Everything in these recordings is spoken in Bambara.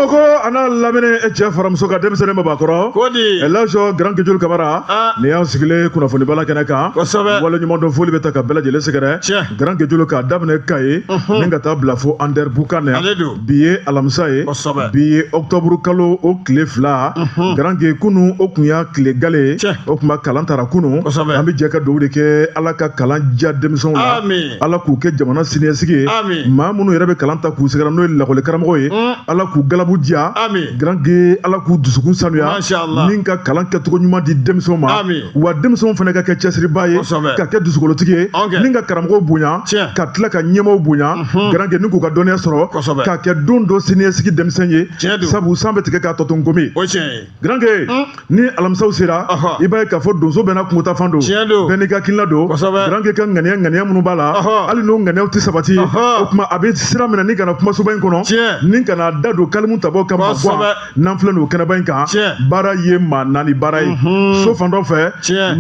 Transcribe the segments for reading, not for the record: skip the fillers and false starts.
Bamakɔ a n'a lamini, cɛ fara muso kan, denmisɛnnin, mabakɔrɔ. Ko di? Elhaji Grand Kejulu Kamara. Ah. Nin y'an sigilen kunnafonibala kɛnɛ kan. Wale ɲuman dɔn, foli bɛ ta ka bɛɛ lajɛlen sɛgɛrɛ. Grand Kejulu, k'a daminɛ Kaye ni ka taa bila fo Anderamboukane. Ale don. Bi ye alamisa ye. Bi ye octobre kalo o tile 2. Grand Ke, kunu o kun y'a tile gale ye. O tuma kalan taara kunu. An bɛ jɛ ka dugawu de kɛ, Ala ka kalan diya denmisɛnw la. Amin. Ala k'u kɛ jamana siniɲɛsigi ye. Amin. Maa minnu yɛrɛ bɛ kalan ta k'u sɛgɛrɛ, n'o ye lakɔli karamɔgɔ ye, Ala k'u galabu diya. Amin. Grand Ke, Ala k'u dusukun sanuya. Masha Allah. Ni ka kalan kɛcogo ɲuman di denmisɛnw ma. Amin. Wa denmisɛnw fana ka kɛ cɛsiriba ye, ka kɛ dusukolotigi ye, ni ka karamɔgɔw bonya, ka tila ka ɲɛmaaw bonya. Grand Ke, ni k'u ka dɔnniya sɔrɔ, ka kɛ don dɔ siniɲɛsigi denmisɛn ye. Tiɲɛ don. Sabu san bɛ tigɛ k'a tɔ to nkomi ye. O tiɲɛ ye. Grand Ke, ni alamisaw sera, i b'a ye k'a fɔ donso bɛɛ n'a kungota fan don. Tiɲɛ don. Bɛɛ n'i ka hakilina don. Grand Ke ka ŋaniya, ŋaniya minnu b'a la, hali n'o ŋaniyaw tɛ sabati, o tuma a bɛ sira minɛ ni ka na kumasoba in kɔnɔ, ni ka na da don kalimu tabaw ka ma bɔ n'an filɛ nin o kɛnɛba in kan. Baara ye maa naani baara ye. So fan dɔ fɛ,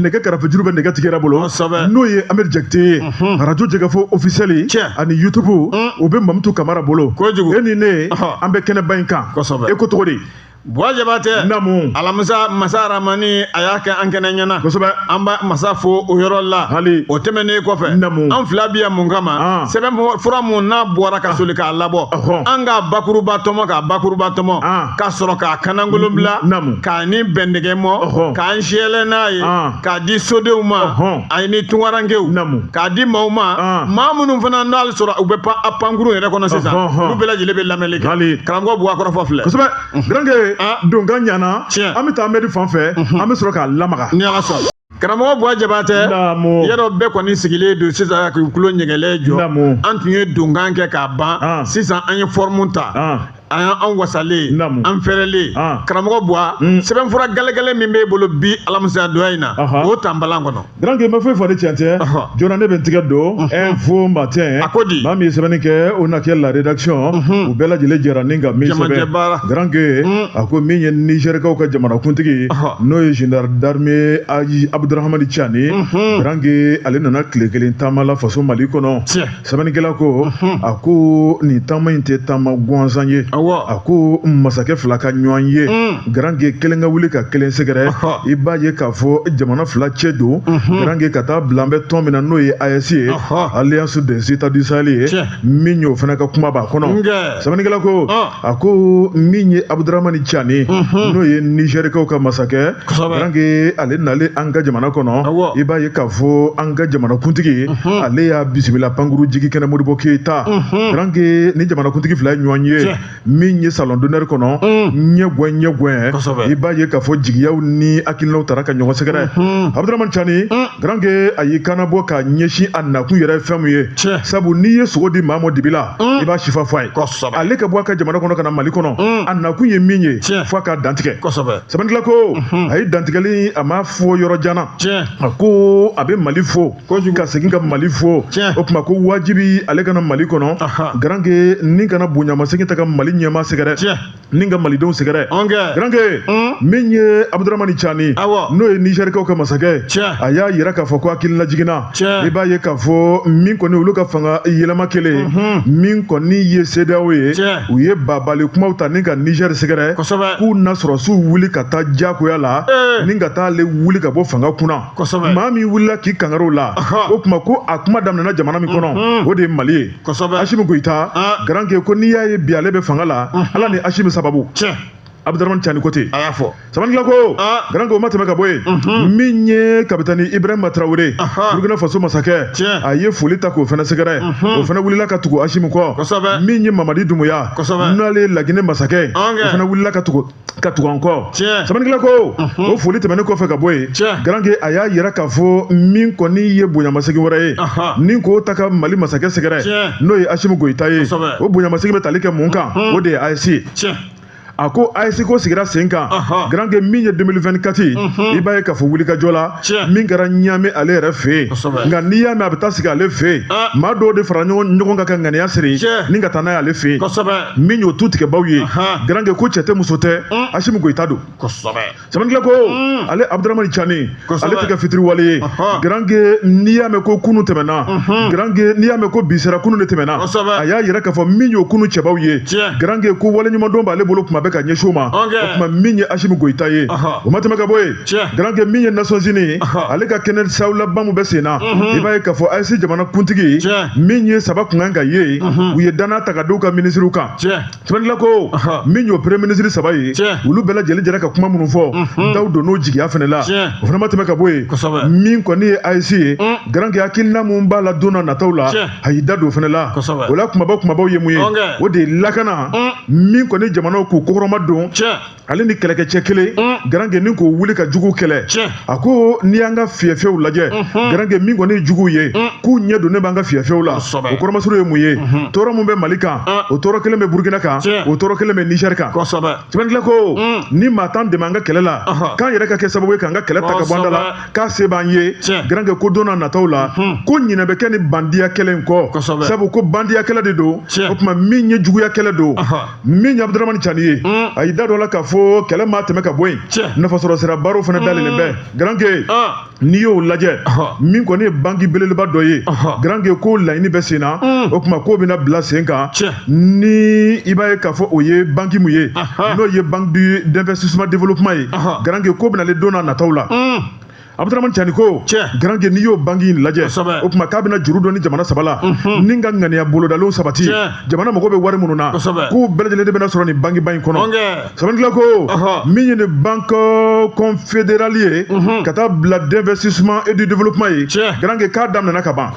nɛgɛ karafejuru bɛ nɛgɛtigi yɛrɛ bolo, n'o ye Amadu Jakite ye. Radio Jɛkafɔ officiel ani YouTube, o bɛ Mamutu Kamara bolo. Kojugu. E ni ne, an bɛ kɛnɛba in kan. E ko cogo di? Buwa Jabatɛ. Naamu. Alamisa, masa Aramani a y'a kɛ an kɛnɛ ɲɛna. An b'a masa fo o yɔrɔ la. Hali. O tɛmɛnen kɔfɛ. Naamu. An fila bi yan mun kama? Sɛbɛn fura mun n'a bɔra ka soli k'a labɔ. An k'a bakuruba tɔmɔ, k'a bakuruba tɔmɔ. Ka sɔrɔ k'a kanangolo bila. Naamu. K'a ni bɛndɛgɛ mɔ. K'an siyɛlɛ n'a ye. K'a di sodenw ma. Ani ni tunkarankew. Naamu. K'a di maaw ma. Maa minnu fana n'a sɔrɔ u bɛ pan pankurun yɛrɛ kɔnɔ sisan. Olu bɛɛ lajɛlen bɛ lamɛnli kɛ. Hali. Karamɔgɔ Buwa, kɔrɔfɔ filɛ. Kosɛbɛ. Grand Ke, donkan ɲana. Tiɲɛ. An bɛ taa Amɛdi fan fɛ, an bɛ sɔrɔ k'a lamaga. Ni Ala sɔnna. Karamɔgɔ Buwa Jabatɛ. Naamu. Yɔrɔ bɛɛ kɔni sigilen don sisan k'u tulo ɲɛgɛlɛ jɔ. Naamu. An tun ye donkan kɛ k'a ban. Sisan an ye forme ta. An y'an wasalen. Naamu. An fɛrɛlen. Karamɔgɔ Buwa, sɛbɛnfura gɛlɛgɛlɛ min b'e bolo bi alamisa donya in na, o ta n balan kɔnɔ. Grand Ke, n bɛ foyi fɔ ni tiɲɛ tɛ. Joona ne bɛ n tigɛ don Info Matin. A ko di? Maa min ye sɛbɛnni kɛ, o na kɛ la rédaction. U bɛɛ lajɛlen jɛra ni ka min Jamajɛ sɛbɛn. baara. Grand Ke, a ko min ye Nizɛrikaw ka jamanakuntigi, n'o ye général d'armée Aji Abudurahamani Tiani. Grand Ke, ale nana tile kelen taama la faso Mali kɔnɔ. Sɛbɛnnikɛla ko, a ko nin taama in tɛ taama gansan ye. A ko masakɛ fila ka ɲɔgɔn ye. Grand Ke, kelen ka wuli ka kelen sɛgɛrɛ. I b'a ye k'a fɔ jamana fila cɛ don. Grand Ke, ka taa bila an bɛ tɔn min na, n'o ye AES ye, Alliance des États du Sahel ye, min y'o fana ka kuma b'a kɔnɔ. Sɛbɛnnikɛla ko, a ko min ye Abudurahamani Tiani, n'o ye Nizɛrikaw ka masakɛ. Grand Ke, ale nalen an ka jamana kɔnɔ, i b'a ye k'a fɔ an ka jamanakuntigi, ale y'a bisimila pankuru jigi kɛnɛ Modibo Keyita. Grand Ke, ni jamanakuntigi fila ye ɲɔgɔn ye min ye salon d'honneur kɔnɔ, ɲɛgɛn ɲɛgɛn, i b'a ye k'a fɔ jigiyaw ni hakilinaw taara ka ɲɔgɔn sɛgɛrɛ. Abudurahamani Tiani, Grand Ke, a y'i kanna bɔ ka ɲɛsin a nakun yɛrɛ ye fɛn min ye. Sabu n'i ye sogo di maa ma dibi la, i b'a sifa fɔ a ye. Ale ka bɔ a ka jamana kɔnɔ ka na Mali kɔnɔ, a nakun ye min ye, fo a k'a dantigɛ. Sɛbɛnnikɛla ko, a ye dantigɛli, a m'a fɔ yɔrɔ jan na. A ko a bɛ Mali fo, ka segin ka Mali fo. O tuma ko wajibi ale ka na Mali kɔnɔ. Grand Ke, ni kana bonyamasegin ta ka Mali ɲɛmaa sɛgɛrɛ, ni ka malidenw sɛgɛrɛ. Grand Ke, min ye Abudurahamani Tiani, n'o ye Nizɛrikaw ka masakɛ, a y'a yira k'a fɔ ko hakilila jiginna. I b'a ye k'a fɔ min kɔni olu ka fanga yɛlɛma kelen, min kɔni ye CEDEAO ye, u ye babali kumaw ta ni ka Nizɛri sɛgɛrɛ, k'u na sɔrɔsiw wuli ka taa diyagoya la, ni ka taa ale wuli ka bɔ fanga kunna. Maa min wulila k'i kangariw la, o tuma ko a kuma daminɛna jamana min kɔnɔ, o de ye Mali ye. Asimi Goyita, Grand Ke, ko n'i y'a ye bi ale bɛ fanga la, Ala ni Asimi sababu. Abudurahamani Tiani ko ten. A y'a fɔ. Sɛbɛnnikɛla ko, Grand Ke, o ma tɛmɛ ka bɔ yen, min ye kapitani Ibrahima Traoré, Burkina Faso masakɛ, a ye foli ta k'o fana sɛgɛrɛ, o fana wulila ka tugu Asimi kɔ. Min ye Mamadi Dumuya, n'ale ye Laginɛ masakɛ, o fana wulila ka tugu an kɔ. Sɛbɛnnikɛla ko, o foli tɛmɛnen kɔfɛ ka bɔ yen, Grand Ke, a y'a yira k'a fɔ min kɔni ye bonyamasegin wɛrɛ ye, ni k'o ta ka Mali masakɛ sɛgɛrɛ, n'o ye Asimi Goyita ye, o bonyamasegin bɛ tali kɛ mun kan? O de ye AES ye. A ko AES ko sigira sen kan. Garange min ye 2024 ye, i b'a ye k'a fɔ wulikajɔ la min kɛra Ɲame ale yɛrɛ fɛ yen. Nka n'i y'a mɛn a bɛ taa sigi ale fɛ yen, maa dɔw de fara ɲɔgɔn kan ka ŋaniya siri ni ka taa n'a ye ale fɛ yen. Min y'o tu tigɛbaw ye, Garange ko cɛ tɛ muso tɛ, Assimi Goïta don. Sɛbɛnnikɛla ko ale Abdourahamane Tiani, ale tɛ kɛ fitiriwale ye. Garange n'i y'a mɛn ko kunu tɛmɛna, Garange n'i y'a mɛn ko bi sera, kunu de tɛmɛna. A y'a yira k'a fɔ min y'o kunu cɛbaw ye, Garange ko waleɲumandɔn b'ale bolo kuma bɛɛ ka ɲɛsin o ma. O tuma min ye Assimi Goïta ye, o ma tɛmɛ ka bɔ yen. Garange min ye Nations Unies, ale ka kɛnɛ sawulaba min bɛ sen na, i b'a ye k'a fɔ AES jamana kuntigi min ye saba kun kan ka ye, u ye danaya ta ka d'u ka minisiriw kan. Sɛbɛnnikɛla ko min y'o premier ministre saba ye, olu bɛɛ lajɛlen jɛra ka kuma minnu fɔ, daw donn'o jigiya fɛnɛ la. O fana ma tɛmɛ ka bɔ yen. Min kɔni ye AES ye, Garange hakilina mun b'a la don na nataw la, a y'i da don o fɛnɛ la. O la kumabaw ye mun ye, o de ye lakana min kɔni jamanaw k'u kɔkɔrɔma don, ale ni kɛlɛkɛcɛ kelen, Garange ni k'o wuli ka jugu kɛlɛ. A ko n'i y'an ka fiyɛfiyɛw lajɛ, Garange min kɔni ye juguw ye, k'u ɲɛ donnen b'an ka fiyɛfiyɛw la. O kɔrɔmasuru ye mun ye? Tɔɔrɔ mun bɛ Mali kan, o tɔɔrɔ kelen bɛ Burukina kan, o tɔɔrɔ kelen bɛ Niger kan. Sɛbɛnnikɛla ko ni maa t'an dɛmɛ an ka kɛlɛ la, k'an yɛrɛ ka kɛ sababu ye k'an ka kɛlɛ ta ka bɔ an da la, k'a se b'an ye. Garange ko don n'a nataw la, ko ɲinɛ bɛ kɛ ni bandiya kɛlɛ in kɔ, sabu ko bandiya kɛlɛ de don. O tuma min ye juguya kɛlɛ don, min ye Abdourahamane Tiani ye, a y'i da don a la k'a fɔ kɛlɛ ma tɛmɛ ka bɔ yen, nafasɔrɔ sira baaraw fana dayɛlɛlen bɛ. Garange n'i y'o lajɛ, min kɔni ye banki belebeleba dɔ ye, Garange ko laɲini bɛ sen na. O tuma k'o bɛna bila sen kan, ni i b'a ye k'a fɔ o ye banki mun ye, n'o ye banque d'investissement développement ye. Garange ko bɛna ale don n'a nataw la. Abdourahamane Tiani ko Garange n'i y'o banki in lajɛ, o tuma k'a bɛna juru dɔ ni jamana saba la ni ka ŋaniya bolodalenw sabati, jamana mago bɛ wari minnu na, k'u bɛɛ lajɛlen de bɛna sɔrɔ nin banki ba in kɔnɔ. Sɛbɛnnikɛla ko min ye nin banque confédérale ye ka taa bila d'investissement et du développement ye, Garange k'a daminɛna ka ban.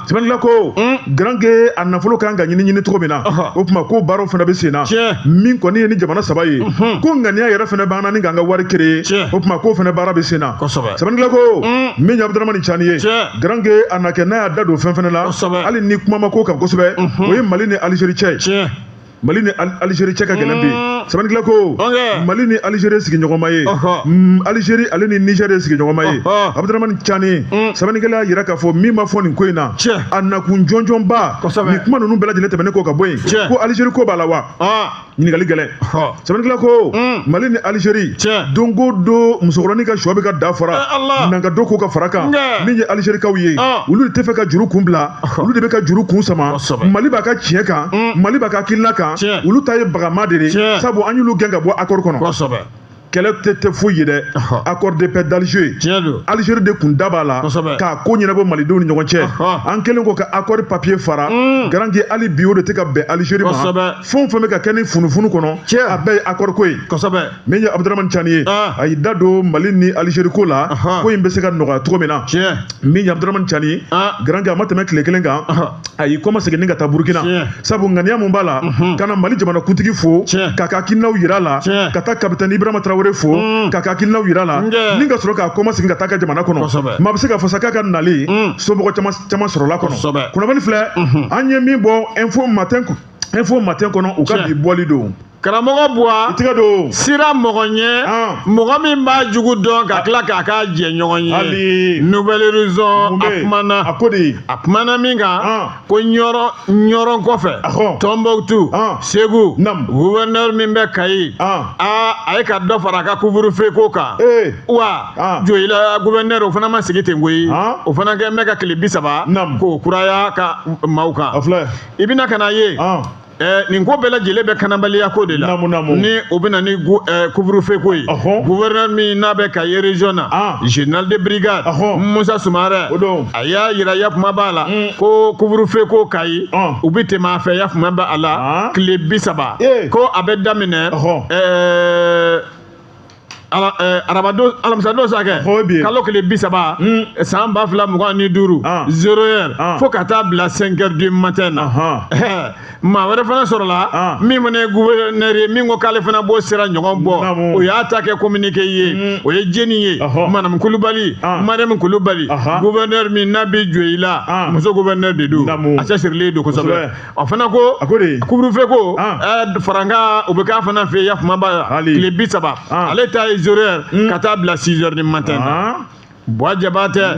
Sɛbɛnnikɛla ko Garange a nafolo kan ka ɲini cogo min na, o tuma k'o baaraw fana bɛ sen na. Min kɔni ye ni jamana saba ye, ko ŋaniya yɛrɛ fana b'an na ni k'an ka wari créer, o tuma k'o fana baara bɛ sen na. Sɛbɛnnikɛla ko min ye Abdourahamane Tiani ye, Garange a na kɛ n'a y'a da don fɛn fɛnɛ la, hali ni kuma ma ko kan kosɛbɛ, o ye Mali ni Algérie cɛ ye. Mali ni Algérie cɛ ka gɛlɛn bi. Sɛbɛnnikɛla ko Mali ni Algérie sigiɲɔgɔnma ye, Algérie ale ni Niger ye sigiɲɔgɔnma ye. Abdourahamane Tiani, sɛbɛnnikɛla y'a yira k'a fɔ min ma fɔ nin ko in na, a nakun jɔnjɔnba nin kuma ninnu bɛɛ lajɛlen tɛmɛnen kɔ ka bɔ yen, ko Algérie ko b'a la wa? Ɲininkali gɛlɛn. Sɛbɛnnikɛla ko Mali ni Algérie, don o don musokɔrɔnin ka sɔ bɛ ka da fara, nanka dɔ k'o ka fara kan. Min ye Algérikaw ye, olu de tɛ fɛ ka juru kun bila, olu de bɛ ka juru kun sama. Mali b'a ka tiɲɛ kan, Mali b'a ka hakilina kan, olu ta ye bagama de ye, sabu an y'olu gɛn ka bɔ accord kɔnɔ. Kɛlɛ tɛ foyi ye dɛ, accord de paix d'Alger, Algérie de kun da b'a la k'a ko ɲɛnabɔ malidenw ni ɲɔgɔn cɛ. An kɛlen kɔ ka accord papier fara, Garange hali bi o de tɛ ka bɛn Algérie ma. Fɛn o fɛn bɛ ka kɛ ni funufunu kɔnɔ, a bɛɛ ye accord ko ye. Min ye Abdourahamane Tiani ye, a y'i da don Mali ni Algérie ko la, ko in bɛ se ka nɔgɔya cogo min na. Min ye Abdourahamane Tiani ye, Garange a ma tɛmɛ tile kelen kan, a y'i kɔmasegin ni ka taa Burukina, sabu ŋaniya mun b'a la, ka na Mali jamana kuntigi fo, k'a ka hakilinaw yira la, ka taa capitaine Ibrahima Traoré fo, k'a ka hakilinaw yira la, ni ka sɔrɔ k'a kɔmasegin ka taa ka jamana kɔnɔ. Maa bɛ se k'a fɔ sa k'a ka nali somɔgɔ caman sɔrɔla kɔnɔ. Kunnafoni filɛ, an ye min bɔ Info Matin kɔnɔ, u ka bi bɔli don. Karamɔgɔ Buwa, i tɛgɛ don sira mɔgɔ ɲɛ, mɔgɔ min b'a jugu dɔn ka tila k'a ka jɛ ɲɔgɔn ye. Nouvel Horizon a kumana, a ko de a kumana min kan, ko Ɲɔrɔn kɔfɛ, Tombouctou, Segu, gouverneur min bɛ Kayi, a ye ka dɔ fara a ka couvre-feu ko kan. Wa Joyila gouverneur o fana ma sigi ten koyi, o fana kɛ bɛ ka tile 30 k'o kuraya ka maaw kan. I bɛna ka na ye nin ko bɛɛ lajɛlen bɛ kanabaliya ko de la, ni o bɛ na ni couvre-feu ko ye. Gouverneur min n'a bɛ Kayi région na, général de brigade Musa Sumare, a y'a yira yakuma b'a la ko couvre-feu ko Kayi, u bɛ tɛmɛ a fɛ yakuma b'a la tile 30, ko a bɛ daminɛ Arabadon, alamisadon sa kɛ, kalo tile 30, san 2025, 0 heure fo ka taa bila 5 heures du matin na. Maa wɛrɛ fana sɔrɔla min fana ye gouverneur ye, min ko k'ale fana b'o sira ɲɔgɔn bɔ, o y'a ta kɛ communiqué ye. O ye jɛni ye? Madame Kulubali, Mariam Kulubali, gouverneur min n'a bɛ Joyila, muso gouverneur de don, a cɛsirilen don kosɛbɛ. A fana ko couvre-feu ko farankan, o bɛ k'a fana fɛ yen, yafama b'a la, tile 30. Ale ta ye 0 heure ka taa bila 6 heures du matin na. Buwa Jabatɛ,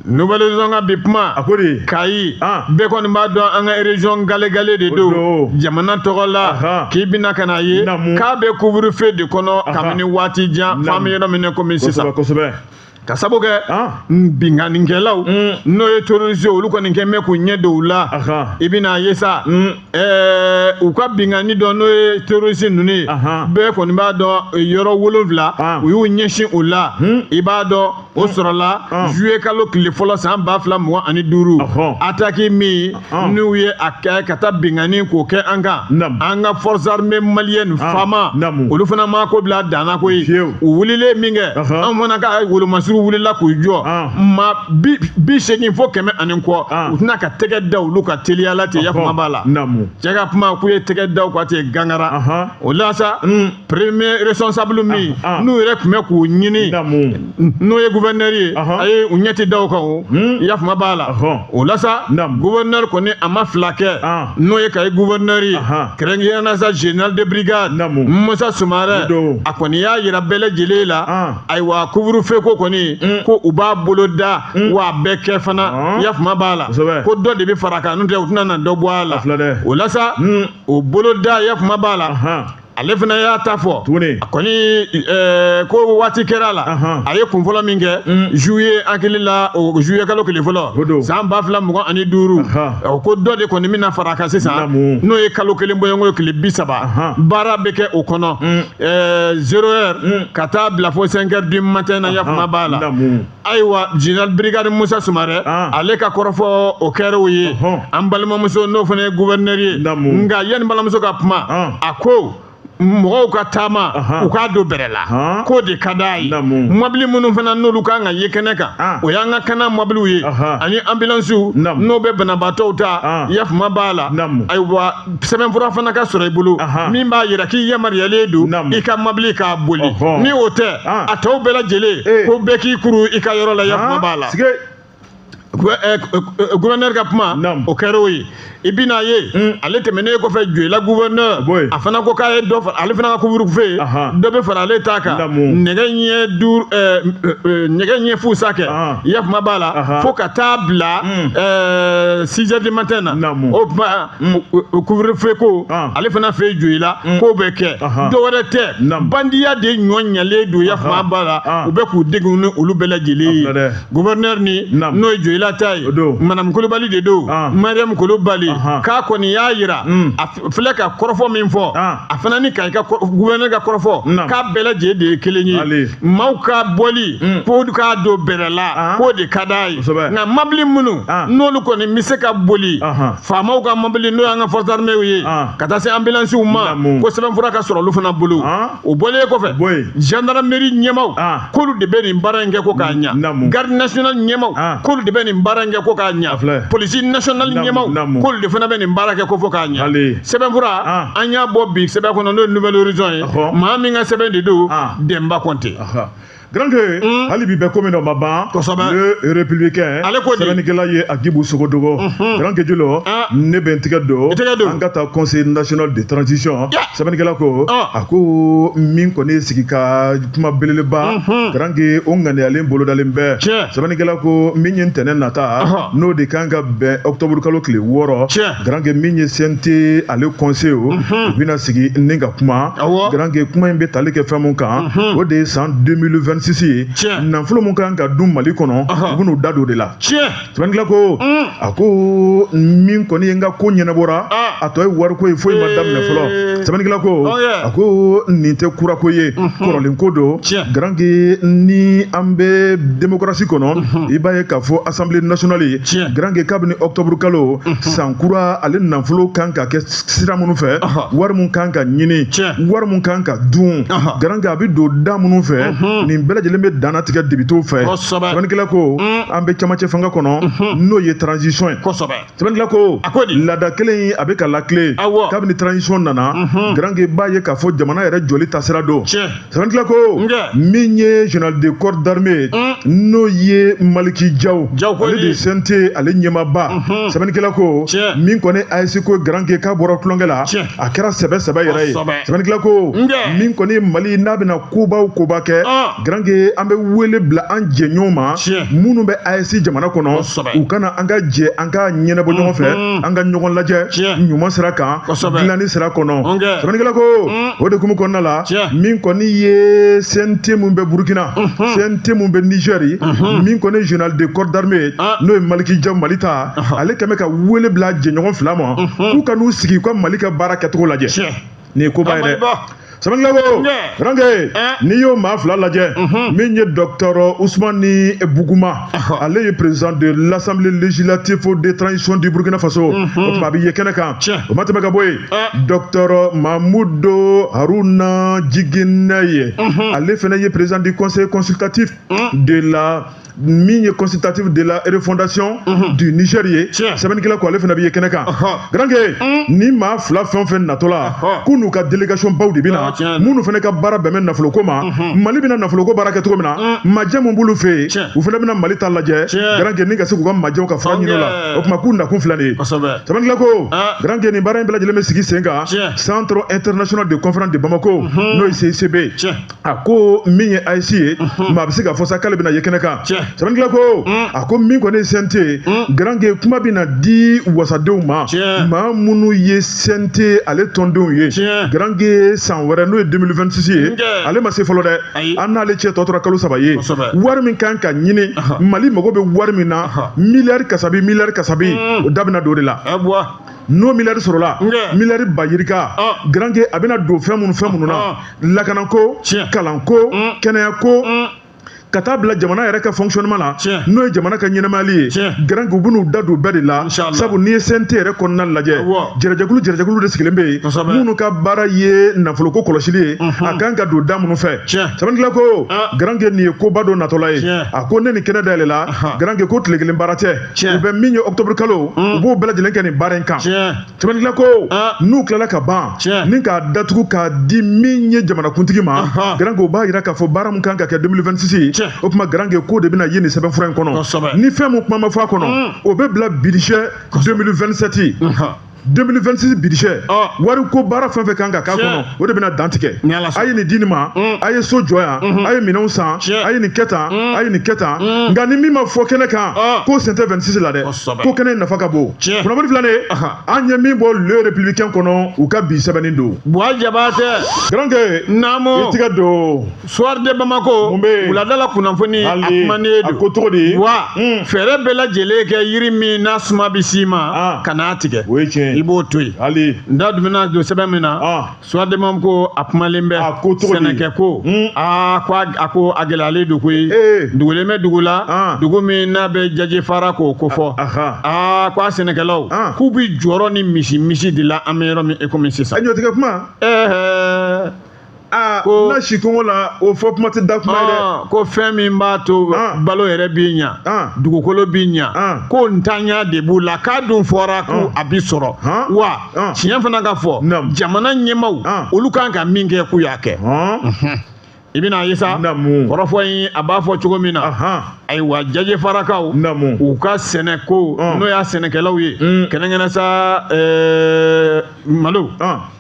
Nouvelle Horizon ka bi kuma. A ko di? Kayi, bɛɛ kɔni b'a dɔn, an ka région galegale de don jamana tɔgɔ la. K'i bɛna ka na ye k'a bɛ couvre-feu de kɔnɔ kabini waati jan, f'an bɛ yɔrɔ min na komi sisan. Ka sabu kɛ binkannikɛlaw, n'o ye terroriste, olu kɔni kɛ mɛ k'u ɲɛ don u la. I bɛna ye sa, u ka binkanni dɔ, n'o ye terroriste ninnu ye, bɛɛ kɔni b'a dɔn, yɔrɔ 7 u y'u ɲɛsin o la. I b'a dɔn, o sɔrɔla juillet kalo tile fɔlɔ san 2025, attaque min n'u ye a kɛ ka taa binkanni k'o kɛ an kan. An ka force armée malienne, FAMA, olu fana ma ko bila danna koyi. U wulilen min kɛ, an fana ka wolomasuru wulila k'u jɔ. Maa 80 fo 100 ani kɔ, u tɛna ka tɛgɛ da olu ka teliya la ten. Yakuma b'a la, cɛ ka kuma k'u ye tɛgɛ da u kan ten gangara. O la sa, premier responsable min n'u yɛrɛ tun bɛ k'u ɲini, n'o ye gouverneur ye, a ye u ɲɛ ti da o kan o. Yakuma b'a la. O la sa, gouverneur kɔni a ma fila kɛ, n'o ye Kayi gouverneur ye, kɛrɛnkɛrɛnnenya sa général de brigade Musa Sumarɛ. A kɔni y'a yira bɛɛ lajɛlen la, ayiwa, couvre-feu ko kɔni, ko u b'a bolo da wa a bɛɛ kɛ fana. Yafama b'a la, ko dɔ de bɛ fara a kan, n'o tɛ u tɛna na dɔ bɔ a la. O la sa, o bolo da, yafama b'a la, ale fana y'a ta fɔ. A kɔni ko waati kɛra la, a ye kun fɔlɔ min kɛ juillet, hakili la, o juillet kalo tile fɔlɔ san 2025, o ko dɔ de kɔni bɛna fara a kan sisan, n'o ye kalo kelen bɔɲɔgɔnko ye, tile 30. Baara bɛ kɛ o kɔnɔ, 0 heure ka taa bila fo 5 heures du matin na. Yafama b'a la. Ayiwa, général brigade Musa Sumarɛ, ale ka kɔrɔfɔ o kɛra o ye. An balimamuso, n'o fana ye gouverneur ye, nka yanni balimamuso ka kuma, a ko mɔgɔw ka taama, u k'a don bɛrɛ la, k'o de ka d'a ye. Mɔbili minnu fana n'olu kan ka ye kɛnɛ kan, o y'an ka kana mɔbiliw ye ani ambulansiw, n'o bɛ banabaatɔw ta. Yafama b'a la. Ayiwa, sɛbɛnfura fana ka sɔrɔ i bolo min b'a yira k'i yamaruyalen don i ka mɔbili k'a boli. Ni o tɛ, a tɔw bɛɛ lajɛlen, ko bɛɛ k'i kuru i ka yɔrɔ la. Yafama b'a la. Gouverneur ka kuma o kɛra o ye. I bɛna ye, ale tɛmɛnen kɔfɛ, Joyila gouverneur, a fana ko k'a ye dɔ fara ale fana ka couvre-feu, dɔ bɛ fara ale ta kan, nɛgɛ ɲɛ 5, nɛgɛ ɲɛ fu sa kɛ, yafama b'a la, fo ka taa bila 6 heures du matin na. O tuma, couvre-feu ko ale fana fɛ Joyila, k'o bɛ kɛ. Dɔ wɛrɛ tɛ, bandiya de ɲɔ ɲalen don. Yafama b'a la, u bɛ k'u degun ni olu bɛɛ lajɛlen ye. Gouverneur ni, n'o ye Joyila ta ye, Madame Kulubali de don, Mariam Kulubali, k'a kɔni y'a yira, a filɛ ka kɔrɔfɔ min fɔ, a fana ni Kayi ka gouverneur ka kɔrɔfɔ, k'a bɛɛ lajɛlen de ye kelen ye. Maaw ka bɔli, k'o k'a don bɛrɛ la, k'o de ka d'a ye. Nka mabili minnu n'olu kɔni bɛ se ka boli, faamaw ka mabili, n'o y'an ka forces armées ye, ka taa se ambulansiw ma, ko sɛbɛnfura ka sɔrɔ olu fana bolo. O bɔlen kɔfɛ, gendarmerie ɲɛmaaw, k'olu de bɛ nin baara in kɛ ko k'a ɲa, garde nationale ɲɛmaaw, k'olu de bɛ nin baara in kɛ ko k'a ɲa, police nationale ɲɛmaaw, k'olu de fana bɛ nin baara kɛ ko fo k'a ɲa. Sɛbɛnfura, an y'a bɔ bi sɛbɛn kɔnɔ, n'o ye Nouvelle Horizon ye. Maa min ka sɛbɛn de don, Denba Kɔnte. Grand que hali bi bɛɛ ko min dɔ ma ban. Le Républicain, sɛbɛnnikɛla ye Agibu Sogodogo. Grand que Jolo, ne bɛ n tigɛ don, an ka taa Conseil national de transition. Sɛbɛnnikɛla ko, a ko min kɔni ye sigi ka kuma belebeleba, grand que o ŋaniyalen bolodalen bɛɛ. Sɛbɛnnikɛla ko min ye ntɛnɛn nata, n'o de kan ka bɛn octobre kalo tile 6, grand que min ye CNT ale conseil, o u bɛna sigi ni ka kuma. Grand que kuma in bɛ tali kɛ fɛn mun kan, o de ye san 2025 2026 ye, nafolo mun kan ka dun Mali kɔnɔ, u bɛn'u da don o de la. Sɛbɛnnikɛla ko, a ko min kɔni ye n ka ko ɲɛnabɔra, a tɔ ye wariko ye, foyi ma daminɛ fɔlɔ. Sɛbɛnnikɛla ko, a ko nin tɛ kurako ye, kɔrɔlen ko don. Garange ni an bɛ démocratie kɔnɔ, i b'a ye k'a fɔ Assemblée nationale ye, garange kabini octobre kalo san kura, ale nafolo kan ka kɛ sira minnu fɛ, wari mun kan ka ɲini, wari mun kan ka dun, garange a bɛ don da minnu fɛ, nin bɛɛ lajɛlen bɛ dannatigɛ députéw fɛ. Sɛbɛnnikɛla ko, an bɛ camancɛ fanga kɔnɔ, n'o ye transition ye. Sɛbɛnnikɛla ko, laada kelen in a bɛ ka lakile kabini transition nana. Garange b'a ye k'a fɔ jamana yɛrɛ jɔli taasira don. Sɛbɛnnikɛla ko, min ye général de corps d'armée, n'o ye Maliki Jaw, ale de CNT ale ɲɛmaaba. Sɛbɛnnikɛla ko, min kɔni AES ko, garange k'a bɔra tulonkɛ la, a kɛra sɛbɛ sɛbɛ yɛrɛ ye. Sɛbɛnnikɛla ko, min kɔni Mali n'a bɛna kobaw koba kɛ, garange an bɛ wele bila an jɛɲɔgɔnw ma minnu bɛ AES jamana kɔnɔ, u kana an ka jɛ an ka ɲɛnabɔ ɲɔgɔn fɛ, an ka ɲɔgɔn lajɛ ɲuman sira kan, dilanni sira kɔnɔ. Sɛbɛnnikɛla ko, o de kumu kɔnɔna la, min kɔni ye CNT mun bɛ Burkina, CNT mun bɛ Niger, min kɔni général de corps d'armée, n'o ye Maliki Jaw Mali ta, ale kɛn bɛ ka wele bila jɛɲɔgɔn fila ma k'u ka n'u sigi u ka Mali ka baara kɛcogo lajɛ. Nin ye koba ye dɛ. Sɛbɛnnikɛla ko, garange n'i y'o maa fila lajɛ, min ye docteur Ousmane Bougouma, ale ye président de l'Assemblée législative de transition du Burkina Faso, o tuma a bɛ ye kɛnɛ kan. O ma tɛmɛ ka bɔ yen, docteur Mahmoud Harouna Djiguinaye, ale fana ye président du conseil consultatif de la min ye consultatif de la refondation du Niger ye. Sɛbɛnnikɛla ko, ale fana bɛ ye kɛnɛ kan. Garange ni maa fila fɛn o fɛn natɔ la, k'u n'u ka délégation baw de bɛ na, minnu fana ka baara bɛn bɛ nafoloko ma, Mali bɛna nafoloko baara kɛ cogo min na, majɛ mun b'olu fɛ yen, u fana bɛna Mali ta lajɛ, garange ni ka se k'u ka majɛw ka fura ɲini o la. O tuma k'u nakun filɛ nin ye. Sɛbɛnnikɛla ko, garange nin baara in bɛɛ lajɛlen bɛ sigi sen kan Centre international de conférence de Bamako, n'o ye CICB. A ko min ye AES ye, maa bɛ se k'a fɔ sa k'ale bɛna ye kɛnɛ kan. Sɛbɛnnikɛla ko, a ko min kɔni ye CNT, garange kuma bɛna di wasadenw ma, maa minnu ye CNT ale tɔndenw ye. Garange san wɛrɛ, n'o ye 2026 ye, ale ma se fɔlɔ dɛ, an n'ale cɛ tɔ tora kalo 3 ye. Wari min kan ka ɲini, Mali mago bɛ wari min na, miliyari kasabi, miliyari kasabi, o da bɛna don o de la. N'o miliyari sɔrɔla, miliyari ba yirika, garange a bɛna don fɛn minnu na, lakanako, kalanko, kɛnɛyako, ka taa bila jamana yɛrɛ ka fonctionnement la, n'o ye jamana ka ɲɛnɛmayali ye. Garange u bɛn'u da don bɛɛ de la, sabu n'i ye CNT yɛrɛ kɔnɔna lajɛ, jɛrɛjɛkulu de sigilen bɛ yen minnu ka baara ye nafoloko kɔlɔsili ye, a kan ka don da minnu fɛ. Sɛbɛnnikɛla ko, garange nin ye koba dɔ natɔla ye. A ko ne ni kɛnɛ dayɛlɛ la, garange ko tile kelen baara tɛ, u bɛ min ye octobre kalo, u b'o bɛɛ lajɛlen kɛ nin baara in kan. Sɛbɛnnikɛla ko, n'u tilala ka ban ni k'a datugu k'a di min ye jamanakuntigi ma, garange u b'a yira k'a fɔ baara min kan ka kɛ 2026, o tuma garange ko de bɛna ye nin sɛbɛnfura in kɔnɔ. Ni fɛn mun kuma ma fɔ a kɔnɔ, o bɛ bila budget 2027, 2026 budget, wari ko baara fɛn fɛn kan ka k'a kɔnɔ, o de bɛna dantigɛ. A ye nin di nin ma, a ye so jɔ yan, a ye minɛnw san, a ye nin kɛ tan, a ye nin kɛ tan. Nka ni min ma fɔ kɛnɛ kan, ko sen tɛ 26 la dɛ, ko kɛnɛ nafa ka bon. Kunnafoni filanan ye, an ye min bɔ Le Républicain kɔnɔ, u ka bi sɛbɛnni don. Buwa Jabatɛ. Garange. Naamu. I tigɛ don. Soir de Bamako. Wulada la kunnafoni a kumanen don. A ko cogo di? Wa fɛɛrɛ bɛɛ lajɛlen kɛ yiri min n'a suma bɛ s'i ma, ka n'a tigɛ. O ye tiɲɛ. I b'o to yen. Hali. N da dun bɛna don sɛbɛn min na. Soir de Bamako a kumalen bɛ. A ko cogo di? Sɛnɛkɛ ko. Aa ko a ko a gɛlɛyalen don koyi. Dugulen bɛ dugu la. Dugu min n'a bɛ jaje fara k'o ko fɔ. Aa ko a sɛnɛkɛlaw k'u bɛ jɔrɔ ni misi de la an bɛ yɔrɔ min i komi sisan. A ɲɔtigɛ kuma. Aa n'a si kɔngɔ la, o fɔ kuma tɛ da kuma ye dɛ. Ko fɛn min b'a to balo yɛrɛ b'i ɲa, dugukolo b'i ɲa, ko ntanya de b'u la, k'a dun fɔra ko a bi sɔrɔ. Wa tiɲɛ fana ka fɔ, jamana ɲɛmaaw olu kan ka min kɛ k'u y'a kɛ. I bɛna ye sa, kɔrɔfɔ in a b'a fɔ cogo min na, ayiwa jaje farakaw u ka sɛnɛko, n'o y'a sɛnɛkɛlaw ye, kɛrɛnkɛrɛn sa malo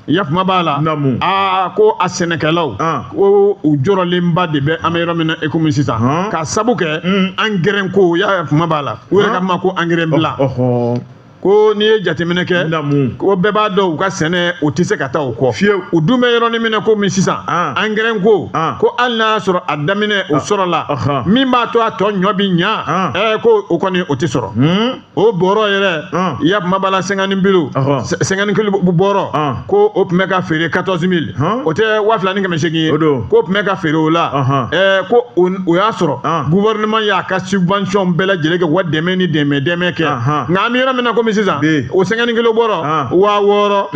yafuma b'a la. Aa ko a sɛnɛkɛlaw ko u jɔrɔlenba de bɛ an bɛ yɔrɔ min na i komi sisan, ka sabu kɛ angɛrɛn ko yafuma b'a la, u yɛrɛ ka kuma ko angɛrɛn bila. Ko n'i ye jateminɛ kɛ, ko bɛɛ b'a dɔn u ka sɛnɛ o tɛ se ka taa o kɔ. Fiyewu. U dun bɛ yɔrɔnin min na komi sisan, angɛrɛ ko, ko hali n'a y'a sɔrɔ a daminɛ o sɔrɔla, min b'a to a tɔ ɲɔ bi ɲa, ko o kɔni o tɛ sɔrɔ. O bɔrɔ yɛrɛ, i y'a kuma b'a la 50 kilo, 50 kilo bɔrɔ, ko o tun bɛ ka feere 14 000, o tɛ 2800 ye, k'o tun bɛ ka feere o la. Ko o y'a sɔrɔ gouvernement y'a ka subvention bɛɛ lajɛlen kɛ, wa dɛmɛ ni dɛmɛ dɛmɛ kɛ. Nka an bɛ yɔrɔ min na komi sisan, o 50 kilo bɔrɔ, 6000,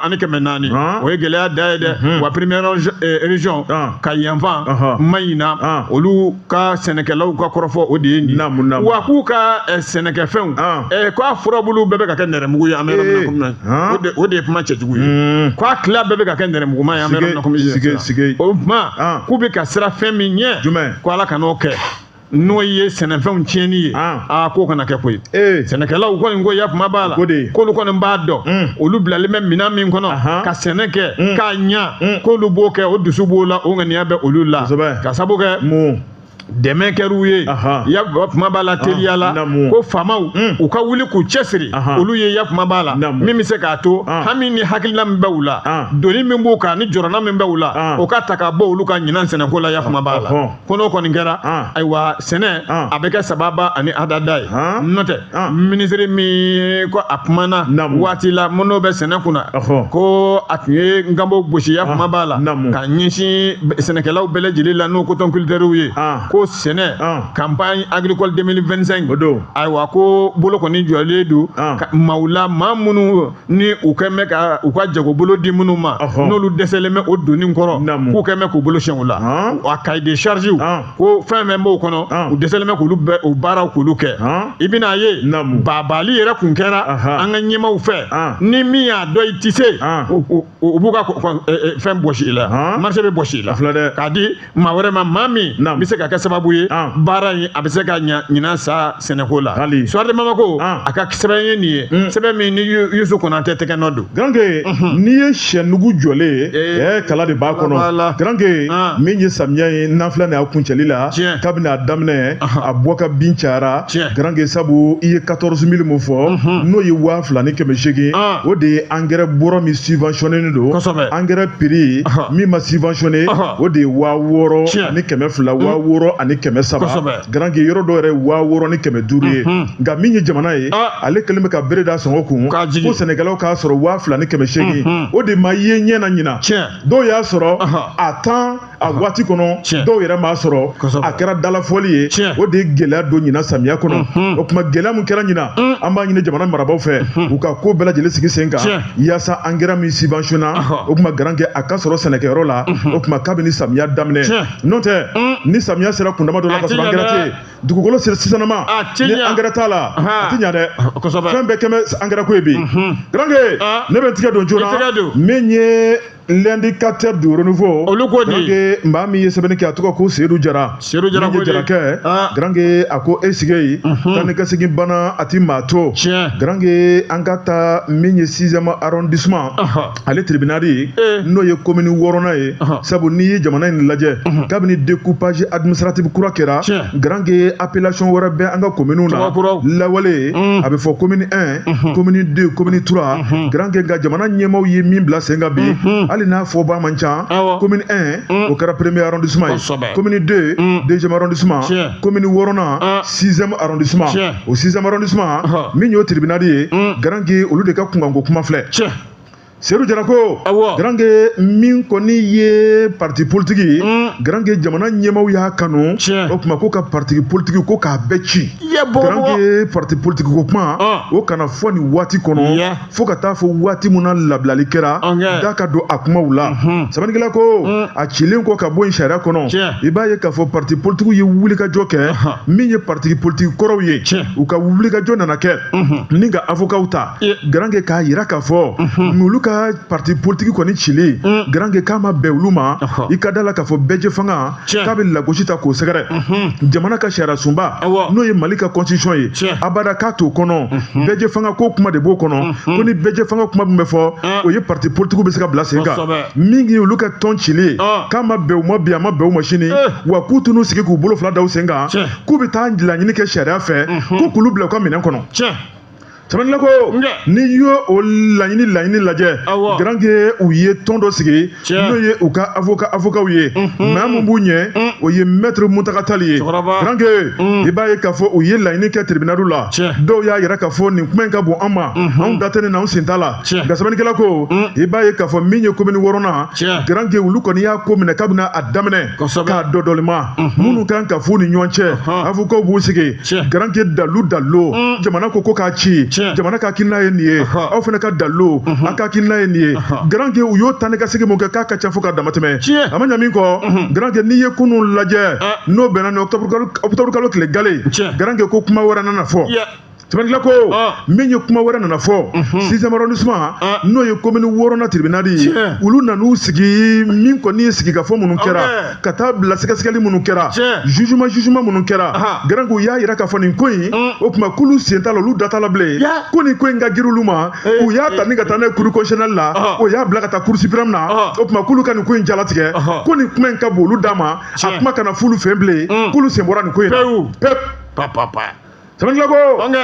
6400, o ye gɛlɛya da ye dɛ. Wa première région ka yanfan ma ɲina, olu ka sɛnɛkɛlaw ka kɔrɔfɔ o de ye nin ye. Wa k'u ka sɛnɛkɛfɛnw, k'a furabulu bɛɛ bɛ ka kɛ nɛrɛmugu ye an bɛ yɔrɔ min na komi, o de ye kuma cɛjugu ye, k'a tila bɛɛ bɛ ka kɛ nɛrɛmuguma ye an bɛ yɔrɔ min na komi sisan. O tuma k'u bɛ ka siran fɛn min ɲɛ, ko Ala kan'o kɛ, n'o ye sɛnɛfɛnw tiɲɛni ye. Aa, k'o kana kɛ koyi. Sɛnɛkɛlaw kɔni ko ya kuma b'a la, k'olu kɔni b'a dɔn olu bilalen bɛ minɛn min kɔnɔ ka sɛnɛ kɛ k'a ɲa, k'olu b'o kɛ, o dusu b'o la, o ŋaniya bɛ olu la, ka sabu kɛ dɛmɛ kɛr'u ye. Ya kuma b'a la teliya la, ko faamaw u ka wuli k'u cɛsiri olu ye. Ya kuma b'a la min bɛ se k'a to hami ni hakilina min bɛ u la, doni min b'u kan ni jɔrɔna min bɛ u la, o ka ta ka bɔ olu ka ɲinan sɛnɛko la. Ya kuma b'a la ko n'o kɔni kɛra, ayiwa, sɛnɛ a bɛ kɛ sababa ani adada ye. N'o tɛ, minisiri min ko a kumana waati la minnu bɛ sɛnɛ kunna, ko a tun ye nkanbo gosi, ya kuma b'a la ka ɲɛsin sɛnɛkɛlaw bɛɛ lajɛlen la, n'o coton-culteurs ye, ko sɛnɛ campagne agricole 2025, ayiwa, ko bolo kɔni jɔlen don maaw la, maa minnu ni u kɛn bɛ ka u ka jagobolo di minnu ma, n'olu dɛsɛlen bɛ o donni kɔrɔ, k'u kɛn bɛ k'u bolo siɲɛ o la. A cahier de charge, ko fɛn fɛn b'o kɔnɔ, u dɛsɛlen bɛ k'olu bɛɛ o baaraw k'olu kɛ. I bɛna ye baabali yɛrɛ kun kɛra an ka ɲɛmaaw fɛ, ni min y'a dɔn i tɛ se, u b'u ka fɛn bɔsi i la, marché bɛ bɔsi i la k'a di maa wɛrɛ ma, maa min bɛ se ka kɛ sababu ye baara in a bɛ se ka ɲa ɲinan sa sɛnɛko la. Soir de Bamako a ka sɛbɛn ye nin ye, sɛbɛn min ni Yusu Konatɛ tɛgɛ nɔ don. Garanke, n'i ye sɛnugu jɔlen ye, kala de b'a kɔnɔ. Garanke, min ye samiya ye n'an filɛ nin ye a kuncɛli la, kabini a daminɛ a bɔ ka bin cayara. Garanke, sabu i ye 14 000 mun fɔ, n'o ye 2800, o de ye angɛrɛ bɔrɔ min subventionné don. Angɛrɛ prix min ma subventionné, o de ye 6200, 6300. Garanke, yɔrɔ dɔw yɛrɛ 6500 ye. Nka min ye jamana ye, ale kɛlen bɛ ka bere da sɔngɔ kun ko sɛnɛkɛlaw k'a sɔrɔ 2800, o de ma ye ɲɛ na ɲina. Dɔw y'a sɔrɔ a tan a waati kɔnɔ, dɔw yɛrɛ m'a sɔrɔ, a kɛra dalafɔli ye. O de ye gɛlɛya don ɲina samiya kɔnɔ. O tuma gɛlɛya mun kɛra ɲina, an b'a ɲini jamana marabaaw fɛ u ka ko bɛɛ lajɛlen sigi sen kan yaasa angɛrɛ min subventionné, o tuma garankɛ a ka sɔrɔ sɛnɛkɛyɔrɔ la, o tuma kabini samiya daminɛ. N'o tɛ, ni samiya sera kundama dɔ la ka sɔrɔ angɛrɛ tɛ yen, dugukolo sisanama ni angɛrɛ t'a la, a ti ɲa dɛ. Fɛn bɛɛ kɛmɛ angɛrɛ ko ye bi. Garankɛ, ne bɛ n tigɛ don joona. Min ye L'indicateur du renouveau, olu ko di? Garanke, maa min ye sɛbɛnni kɛ, a tɔgɔ ko Seydou Jara. Seydou Jara ko di? Jarakɛ, Garanke, a ko e sigi yen, taa ni ka segin bana a ti maa to. Garanke, an ka taa min ye sixième arrondissement, ale tribunal n'o ye commune wɔɔrɔnan ye. Sabu n'i ye jamana in lajɛ, kabini découpage administratif kura kɛra, Garanke, appellation wɛrɛ bɛ an ka commune na. Lawale a bɛ fɔ commune 1, commune 2, commune 3. Garanke, nka jamana ɲɛmaaw ye min bila sen kan bi, hali n'a fɔba man ca, commune 1 o kɛra premier arrondissement ye, commune 2 deuxième arrondissement, commune wɔɔrɔnan sixième arrondissement. O sixième arrondissement min y'o tribunal ye, Garanke, olu de ka kunkanko kuma filɛ. Seydou Jara ko, Garanke, min kɔni ye parti politique ye, Garanke, jamana ɲɛmaaw y'a kanu, o tuma ko ka parti politique ko k'a bɛɛ ci. Garanke, parti politique ko kuma o kana fɔ nin waati kɔnɔ, fo ka taa fɔ waati mun na labilali kɛra, da ka don a kumaw la. Sɛbɛnnikɛla ko a cilen kɔ ka bɔ yen sariya kɔnɔ, i b'a ye k'a fɔ parti politique ye wulikajɔ kɛ. Min ye parti politique kɔrɔw ye, u ka wulikajɔ nana kɛ ni ka avocat ta, Garanke, k'a yira k'a fɔ n'olu ka parti politique kɔni cilen, Garanke, k'a ma bɛn olu ma. I ka da la k'a fɔ bɛɛjɛ fanga k'a bɛ lagosi ta k'o sɛgɛrɛ jamana ka sariya sunba, n'o ye Mali ka constitution ye, abada k'a t'o kɔnɔ. Bɛɛjɛ fanga ko kuma de b'o kɔnɔ, ko ni bɛɛjɛ fanga kuma min bɛ fɔ, o ye parti politique bɛ se ka bila sen kan. Min ye olu ka tɔn cilen, k'a ma bɛn u ma bi, a ma bɛn u ma sini, wa k'u t'u sigi k'u bolo fila da u sen kan, k'u bɛ taa laɲini kɛ sariya fɛ ko k'olu bila u ka minɛn kɔnɔ. Sɛbɛnnikɛla ko n'i y'o o laɲini lajɛ, Garange, u ye tɔn dɔ sigi, n'o ye u ka avocat ye. Maa min b'u ɲɛ, o ye maître Muntaga Tall ye. Garange, i b'a ye k'a fɔ u ye laɲini kɛ tribunal la. Dɔw y'a yira k'a fɔ nin kuma in ka bon an ma, anw da tɛ nin na, anw sen t'a la. Nka sɛbɛnnikɛla ko i b'a ye k'a fɔ min ye commune wɔɔrɔnan, Garange, olu kɔni y'a ko minɛ kabini a daminɛ k'a dɔdɔlima minnu kan ka f'u ni ɲɔgɔn cɛ. Avocat b'u sigi, Garange, dalu dalu, jamana ko k'a ci, jamana ka hakilina ye nin ye, aw fana ka dalu, a ka hakilina ye nin ye. Garange, u y'o taa ni ka segin mun kɛ, k'a ka ca fo ka dama tɛmɛ. A ma ɲa min kɔ, Garange, n'i ye kunun lajɛ, n'o bɛnna ni octobre kalo tile gale, Garange, ko kuma wɛrɛ nana fɔ. Sɛbɛnnikɛla ko min ye kuma wɛrɛ nana fɔ, sixième arrondissement, n'o ye commune wɔɔrɔnan tribunal ye, olu nan'u sigi. Min kɔni ye sigikafɔ minnu kɛra, ka taa bila sɛgɛsɛgɛli minnu kɛra, jugement minnu kɛra, Garange, u y'a yira k'a fɔ nin ko in, o tuma k'olu sen t'a la, olu da t'a la bilen, ko nin ko in ka girin olu ma. U y'a ta ni ka taa n'a ye cour constitutionnelle la, o y'a bila ka taa cour suprême na. O tuma k'olu ka nin ko in jalatigɛ, ko nin kuma in ka bon olu da ma, a kuma kana f'olu fɛ bilen, k'olu sen bɔra nin ko in na pep. Sɛbɛnnikɛla ko,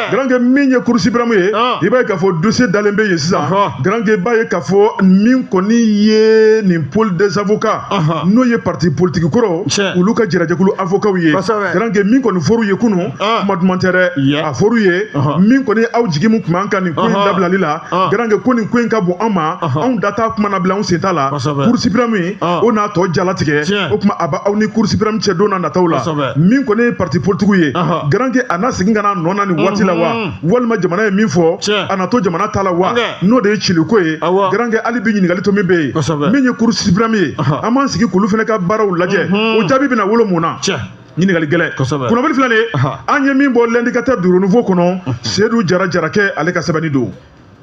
Garange, min ye cour suprême ye, i b'a ye k'a fɔ dossier dalen bɛ yen sisan. Garange, i b'a ye k'a fɔ min kɔni ye nin pôle des avocats, n'o ye parti politique kɔrɔ, olu ka jɛrɛjɛkulu avocats ye, Garange, min kɔni fɔr'u ye kunun, kuma duman tɛ dɛ. A fɔr'u ye min kɔni, aw jigi min tun b'an kan nin ko in dabilali la, Garange, ko nin ko in ka bon an ma, anw da t'a kuma na bilen, anw sen t'a la. Cour suprême, o n'a tɔ jalatigɛ. O tuma a b'aw ni cour suprême cɛ don n'a nataw la. Min kɔni ye parti politique ye, Garange, a n'a segin ka na nɔ na nin waati la wa, walima jamana ye min fɔ, a na to jamana ta la wa, n'o de ye ciliko ye. Garange, hali bi ɲininkali to min bɛ yen, min ye cour suprême ye, an b'an sigi k'olu fana ka baaraw lajɛ, o jaabi bɛna wolo mun na? Ɲininkali gɛlɛn. Kunnafoni filɛ nin ye, an ye min bɔ L'Indicateur du Renouveau kɔnɔ, Seydou Jara Jarakɛ, ale ka sɛbɛnni don.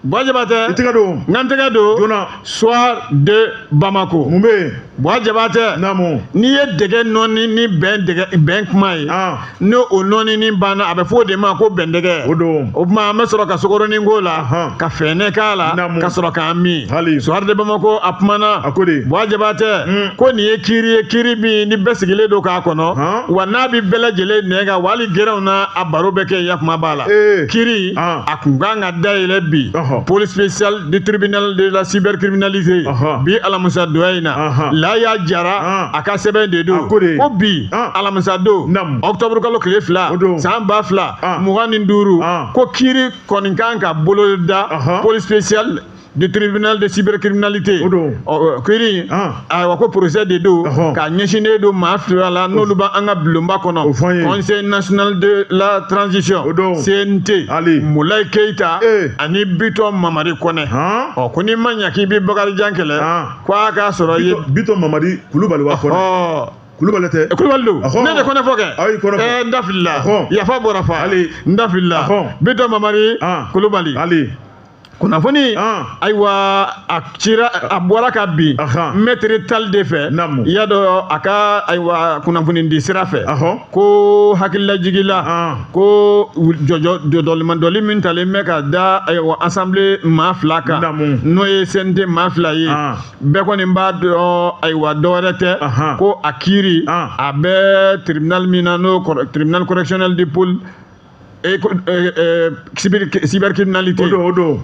Buwa Jabatɛ. I tɛgɛ don. N ka n tɛgɛ don. Joona. Soir de Bamako. Mun bɛ yen? Buwa Jabatɛ. Naamu. N'i ye dɛgɛ nɔɔni ni bɛn dɛgɛ bɛn kuma ye, ni o nɔɔni banna, a bɛ fɔ o de ma ko bɛndɛgɛ. O don. O tuma an bɛ sɔrɔ ka sukoronin k'o la, ka fɛɛnɛ k'a la, ka sɔrɔ k'an min. Soir de Bamako a kumana. A ko de. Buwa Jabatɛ, ko nin ye kiiri ye, kiiri min ni bɛɛ sigilen don k'a kɔnɔ, wa n'a bɛ bɛɛ lajɛlen nɛn kan, wa hali gɛrɛnw na a baro bɛ kɛ, yakuma b'a la. Kiiri a kun kan ka dayɛlɛ bi, pôle spécial du tribunal de la cybercriminalité, bi alamisa donya in na. Laya Jara a ka sɛbɛn de don ko bi alamisa don, octobre kalo tile 2, san 2025, ko kiiri kɔni kan ka bolo da pôle spécial du tribunal de cybercriminalité. Kiiri, ayiwa, ko procès de don ka ɲɛsinnen don maa fila la, n'olu b'an ka bulonba kɔnɔ, Conseil national de la transition, CNT, Mulayi Keyita ani Bitɔn Mamadi Kɔnɛ. Ɔ, ko n'i ma ɲɛ k'i bɛ Bakarijan kɛlɛ, ko a k'a sɔrɔ i ye Bitɔn Mamadi Kulubali wa Kɔnɛ. Kulubali tɛ. Kulubali don. Ne de Kɔnɛ fɔ kɛ. Ayi, Kɔnɛ fɔ. N da filila. Yafa bɔra fa. N da filila. Bitɔn Mamadi Kulubali. Kunnafoni, ayiwa, a cira, a bɔra ka bin maître Tall de fɛ. I y'a dɔn, a ka, ayiwa, kunnafoni di sira fɛ, ko hakililajigila ko jɔjɔlimandɔli min talen bɛ ka da, ayiwa, assemblée maa fila kan, n'o ye CNT maa fila ye, bɛɛ kɔni b'a dɔn, ayiwa, dɔwɛrɛ tɛ, ko a kiiri a bɛ tribunal min na, n'o tribunal correctionnel du pôle cybercriminalité. O don.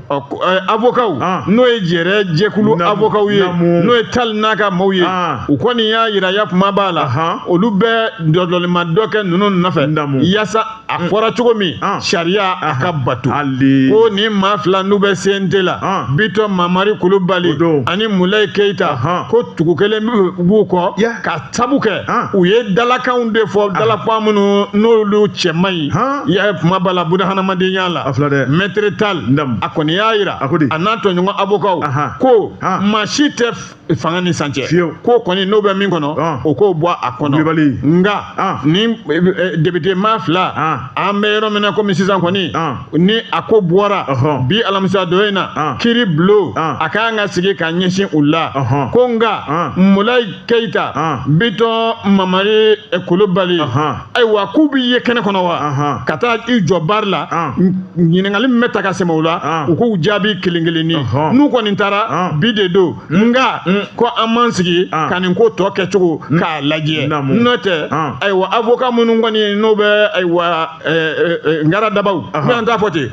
Avocat, n'o ye jɛrɛ jɛkulu avocat ye, n'o ye Tall n'a ka maaw ye, u kɔni y'a yira, ya kuma b'a la, olu bɛ dɔdɔlima dɔ kɛ ninnu nɔfɛ, yaasa a fɔra cogo min, sariya a ka bato. Ko nin maa fila n'u bɛ CNT la, Bitɔn Mamari Kulubali ani Mulayi Keyita, ko tugu kelen b'u kɔ, ka sabu kɛ u ye dalakanw de fɔ, dalakan minnu n'olu cɛ man ɲi, ya kuma b'a la bunahadamadenya la. Maître Tall a kɔni y'a yira, a n'a tɔɲɔgɔn avocat, ko maa si tɛ fanga ni san cɛ, ko kɔni n'o bɛ min kɔnɔ, o k'o bɔ a kɔnɔ. Nka ni député maa fila, an bɛ yɔrɔ min na komi sisan kɔni, ni a ko bɔra bi alamisa don in na, kiiri bulon a kan ka sigi ka ɲɛsin u la. Ko nka Mulayi Keyita, Bitɔn Mamari Kulubali, ayiwa, k'u bɛ ye kɛnɛ kɔnɔ wa, ka taa i jɔ baari la, ɲininkali min bɛ ta ka sɛmɛ u la, u k'u jaabi kelen kelenni. N'u kɔni taara bi de don, nka ko an m'an sigi ka nin ko tɔ kɛcogo k'a lajɛ, n'o tɛ, ayiwa, avocat minnu kɔni n'o bɛ, ayiwa, ngara dabaw, n t'a fɔ ten.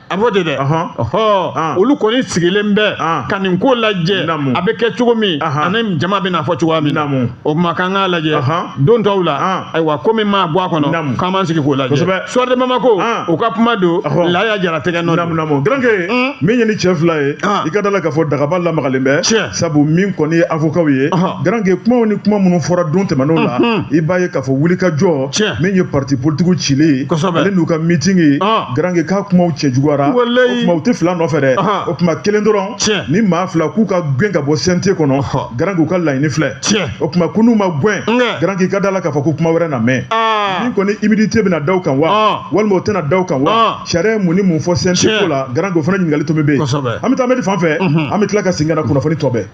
A b'o de dɛ. Ɔhɔ, olu kɔni sigilen bɛ ka nin ko lajɛ, a bɛ kɛ cogo min ani jama bɛna fɔ cogoya min na. O tuma k'an k'a lajɛ don tɔw la. Ayiwa, ko min maa bɔ a kɔnɔ, k'an b'an sigi k'o lajɛ. Soir de Bamako, u ka kuma don, Laya Jara tɛgɛ nɔ. Naamu, Garanke, min ye ni cɛ fila ye, i ka da la k'a fɔ dagaba lamagalen bɛ, sabu min kɔni ye avocat ye, Garanke, kumaw ni kuma minnu fɔra don tɛmɛnenw la, i b'a ye k'a fɔ wulikajɔ min ye parti politique cilen ye, ale n'u ka meeting ye, Garanke, k'a kumaw cɛjuguyara. O tuma u tɛ fila nɔfɛ dɛ, o tuma kelen dɔrɔn ni maa fila k'u ka gɛn ka bɔ CNT kɔnɔ. Garanke, u ka laɲini filɛ. O tuma ko n'u ma gɛn, Garanke, i ka da la k'a fɔ ko kuma wɛrɛ na mɛn. Min kɔni immunité bɛna da u kan wa, walima o tɛna da u kan wa? Sariya ye mun ni mun fɔ CNT ko la? Garanke, o fana ɲininkali tomi bɛ yen. An bɛ taa Amedi fan fɛ, an bɛ tila ka segin ka na kunnafoni tɔ bɛɛ.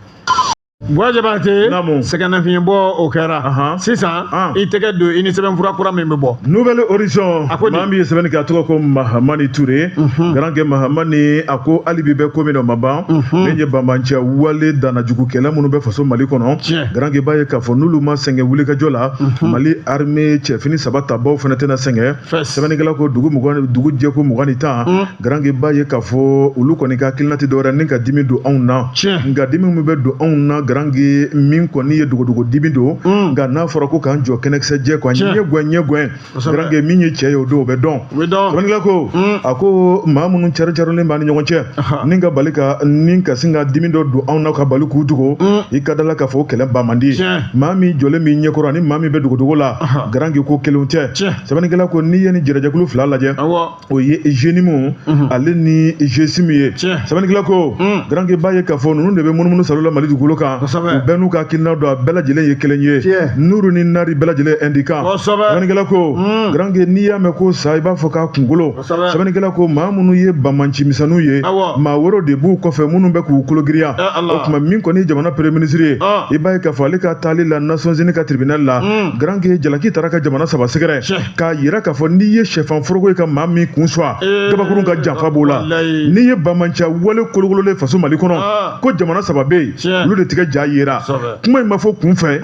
Buwa Jabate, sɛgɛnnafiɲɛbɔ o kɛra sisan, i tɛgɛ don i ni sɛbɛnfura kura min bɛ bɔ. Nouvel Horizon, maa min ye sɛbɛnni kɛ, a tɔgɔ ko Mahamani Ture. Garanke, Mahamani a ko hali bi bɛ ko min na o ma ban. Min ye banbanciya wale dannajugu kɛlɛ minnu bɛ faso Mali kɔnɔ, Garanke, b'a ye k'a fɔ n'olu ma sɛgɛn wulikajɔ la, Mali armée cɛfini saba tabaw fana tɛna sɛgɛn. Sɛbɛnnikɛla ko dugu 20, dugu jɛko 20 ni 10, Garanke, b'a ye k'a fɔ olu kɔni ka hakilina tɛ dɔwɛrɛ ni ka dimi don anw na. Nka dimi min bɛ don anw na, Garanke, min kɔni ye dogodogo dimi don, nka n'a fɔra ko k'an jɔ kɛnɛkisɛ jɛ kɔ, ɲɛ gɛn ɲɛ gɛn, Garanke, min ye cɛ ye o don, o bɛ dɔn. Sɛbɛnnikɛla ko a ko maa minnu cari carilen b'an ni ɲɔgɔn cɛ ni ka bali ka ni ka sin ka dimi dɔ don anw na ka bali k'u dogo, i ka da la k'a fɔ o kɛlɛ ban man di. Maa min jɔlen b'i ɲɛkɔrɔ ani maa min bɛ dogodogo la, Garanke, ko kelenw tɛ. Sɛbɛnnikɛla ko n'i ye ni jɛrɛjɛkulu fila lajɛ, o ye JNIM ale ni GSIM ye. Sɛbɛnnikɛla ko, Garanke, b'a ye k'a fɔ ninnu de bɛ munumunu salo la Mali dugukolo kan. U bɛɛ n'u ka hakilina don, a bɛɛ lajɛlen ye kelen ye, nuru ni nari bɛɛ lajɛlen indiquant. Sɛbɛnnikɛla ko, Garanke, n'i y'a mɛn ko sa, i b'a fɔ k'a kunkolo. Sɛbɛnnikɛla ko maa minnu ye banbanci misɛnninw ye, maa wɛrɛw de b'u kɔfɛ minnu bɛ k'u kolo girinya. O tuma min kɔni ye jamana premier ministre ye, i b'a ye k'a fɔ ale ka taali la Nations Unies ka tribunal la, Garanke, jalaki taara ka jamana saba sɛgɛrɛ k'a yira k'a fɔ n'i ye sɛfan foroko ye ka maa min kun suwa, gabakurun ka janfa b'o la. N'i ye banbanciya wale kolokololen faso Mali kɔnɔ, ko jamana saba bɛ yen, olu de tigɛ ja yera. Kuma in ma fɔ kun fɛ,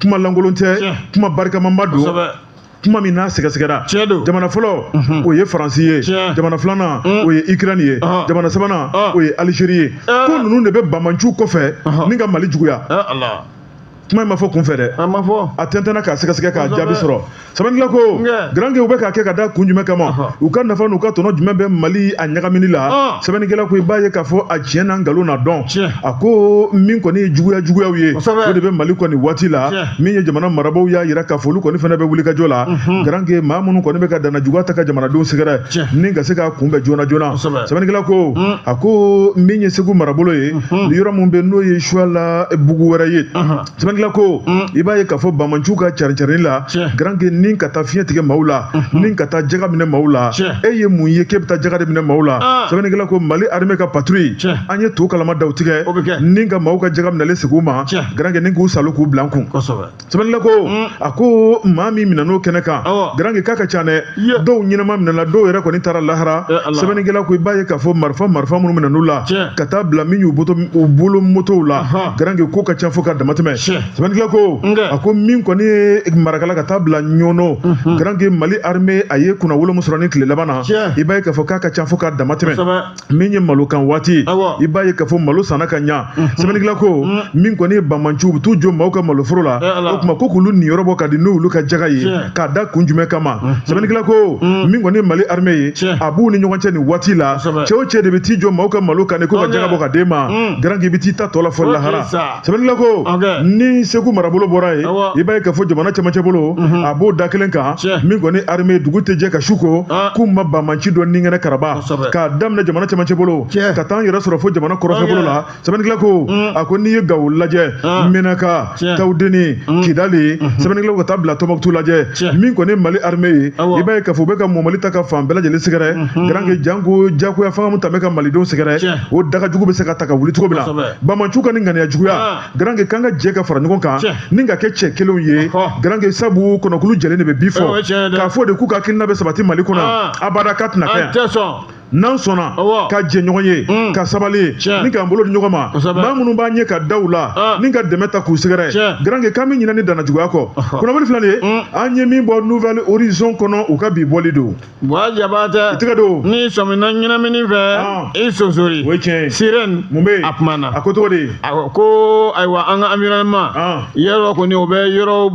kuma lankolon tɛ, kuma barikamanba don, kuma min n'a sɛgɛsɛgɛra. Jamana fɔlɔ, o ye Faransi ye. Jamana filanan, o ye Ukraine ye. Jamana sabanan, o ye Algérie ye. Ko ninnu de bɛ banbanciw kɔfɛ ni ka Mali juguya. Kuma in ma fɔ kun fɛ dɛ, a tɛntɛnna k'a sɛgɛsɛgɛ k'a jaabi sɔrɔ. Sɛbɛnnikɛla ko, Garanke, u bɛ k'a kɛ ka da kun jumɛn kama? U ka nafa n'u ka tɔnɔ jumɛn bɛ Mali a ɲagamini la? Sɛbɛnnikɛla ko i b'a ye k'a fɔ a tiɲɛ n'a nkalon na dɔn. A ko min kɔni ye juguya juguyaw ye, o de bɛ Mali kɔni waati la. Min ye jamana marabaaw y'a yira k'a fɔ olu kɔni fana bɛ wulikajɔ la, Garanke, maa minnu kɔni bɛ ka danna juguya ta ka jamanadenw sɛgɛrɛ ni ka se k'a kunbɛn joona joona. Sɛbɛnnikɛla ko a ko min ye Segu marabolo ye, yɔrɔ min bɛ n'o ye Suwala bugu wɛrɛ ye, sɛbɛnnikɛla ko i b'a ye k'a fɔ banbanciw ka carin carin la, Garanke, ni ka taa fiɲɛ tigɛ maaw la, ni ka taa jaga minɛ maaw la. E ye mun ye k'e bɛ taa jaga de minɛ maaw la? Sɛbɛnnikɛla ko Mali armée ka patrouille, an ye to kalama daw tigɛ ni ka maaw ka jaga minɛlen segin u ma, Garanke, ni k'u salo k'u bila n kun. Sɛbɛnnikɛla ko a ko maa min minɛn'o kɛnɛ kan, Garanke, k'a ka ca dɛ. Dɔw ɲɛnama minɛna, dɔw yɛrɛ kɔni taara lahara. Sɛbɛnnikɛla ko i b'a ye k'a fɔ marifa marifa minnu minɛn'u la ka taa bila min y'u bolo motow la, Garanke, ko ka ca fo ka damatɛmɛ. Sɛbɛnnikɛla ko a ko min kɔni ye Marakala ka taa bila Ɲɔnɔ, Garanke, Mali armée a ye kunnawolo min sɔrɔ ni tile laban na, i b'a ye k'a fɔ k'a ka ca fo ka damatɛmɛ. Min ye malo kan waati, i b'a ye k'a fɔ malo sanna ka ɲa. Sɛbɛnnikɛla ko min kɔni ye banbanciw u bɛ t'u jɔ maaw ka maloforo la, o tuma ko k'olu niyɔrɔ bɔ ka di n'olu ka jaga ye, k'a da kun jumɛn kama? Sɛbɛnnikɛla ko min kɔni ye Mali armée ye, a b'u ni ɲɔgɔn cɛ nin waati la. Cɛ o cɛ de bɛ t'i jɔ maaw ka malo kan ko ka jaga bɔ ka d'e ma, Garanke, i bɛ t'i ta tɔ la fɔ lahara. Sɛbɛnnikɛla ko ni Segu marabolo bɔra yen, i b'a ye k'a fɔ jamana cɛmancɛ bolo, a b'o da kelen kan. Min kɔni armée, dugu tɛ jɛ ka su ko k'u ma banbanci dɔ ninkɛnɛ karaba, k'a daminɛ jamana cɛmancɛ bolo ka taa an yɛrɛ sɔrɔ fo jamana kɔrɔfɛ bolo la. Sɛbɛnnikɛla ko a ko n'i ye Gawo lajɛ, Menaka, Tawudeni, Kidali, sɛbɛnnikɛla ka taa bila Tɔnbɔkutu lajɛ, min kɔni Mali armée ye, i b'a ye k'a fɔ u bɛ ka mɔmɔli ta ka fan bɛɛ lajɛlen sɛgɛrɛ, Garanke, janko jagoya fanga min ta bɛ ka malidenw sɛgɛrɛ, o daga jugu bɛ se ka ta ka wuli cogo min na. Banbanciw ka nin ŋaniya juguya, Garanke, k'an ka jɛ ka fara ɲɔgɔn kan ni ka kɛ cɛ kelenw ye, Garanke, sabu kɔnɔkulu jɛlen de bɛ bi fɔ k'a fɔ de k'u ka hakilina bɛ sabati Mali kɔnɔ abada k'a tɛna kɛ yan. N'an sɔnna ka jɛ ɲɔgɔn ye, ka sabali ni k'an bolo di ɲɔgɔn ma, maa minnu b'an ɲɛ ka da u la ni ka dɛmɛ ta k'u sɛgɛrɛ, Garange, k'an bɛ ɲinɛ ni danna juguya kɔ. Kunnafoni filɛ nin ye, an ye min bɔ Nouvel Horizon kɔnɔ, u ka bi bɔli don. Buwa Jabatɛ, i tɛgɛ don. N'i sɔmina ɲɛnamini fɛ, i sonsori. O ye tiɲɛ ye. Sirène. Mun bɛ yen? A kumana. A ko cogo di? A ko ayiwa, an ka environnement yɔrɔ kɔni, o bɛ yɔrɔ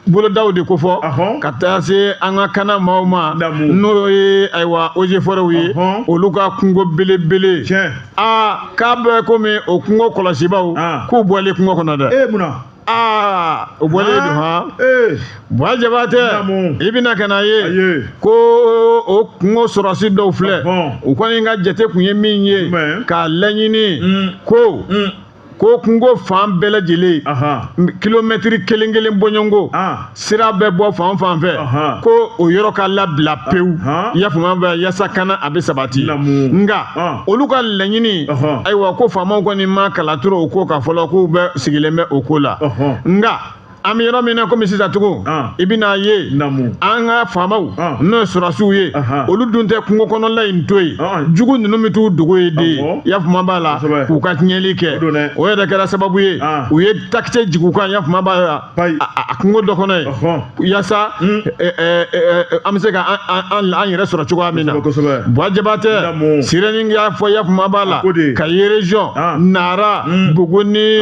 bolodaw de kofɔ ka taa se an ka kana maaw ma, n'o ye ayiwa eaux et forêts ye, olu ka kungo belebele. Aa, k'a bɛ komi o kungo kɔlɔsibaw k'u bɔlen kungo kɔnɔ dɛ. Ee, mun na? Aa, o bɔlen don han. Buwa Jabatɛ, i bɛna ka na ye ko o kungo sɔrɔsi dɔw filɛ, u kɔni ka jate kun ye min ye k'a laɲini ko kungo fan bɛɛ lajɛlen, kilomɛtiri kelen kelen bɔɲɔgɔnko, sira bɛ bɔ fan fan fɛ, ko o yɔrɔ ka labila pewu, i y'a faamuya bɛ, yaasa kana a bɛ sabati. Nka olu ka laɲini, ayiwa, ko faamaw kɔni ma kalaturu o ko kan fɔlɔ, k'u bɛ sigilen bɛ o ko la. Nka an bɛ yɔrɔ min na komi sisan tugun, i bɛna ye an ka faamaw, n'o ye sɔrɔsiw ye, olu dun tɛ kungo kɔnɔla in to yen. Jugu ninnu bɛ t'u dogo yen de, i y'a faamuya b'a la, k'u ka tiɲɛli kɛ. O yɛrɛ kɛra sababu ye u ye takisɛ jigin u kan, i y'a faamuya b'a la, a kungo dɔ kɔnɔ yen, yaasa an bɛ se ka an yɛrɛ sɔrɔ cogoya min na. Buwa Jabatɛ, Sirène y'a fɔ, i y'a faamuya b'a la, Kayi région, Nara, Buguni,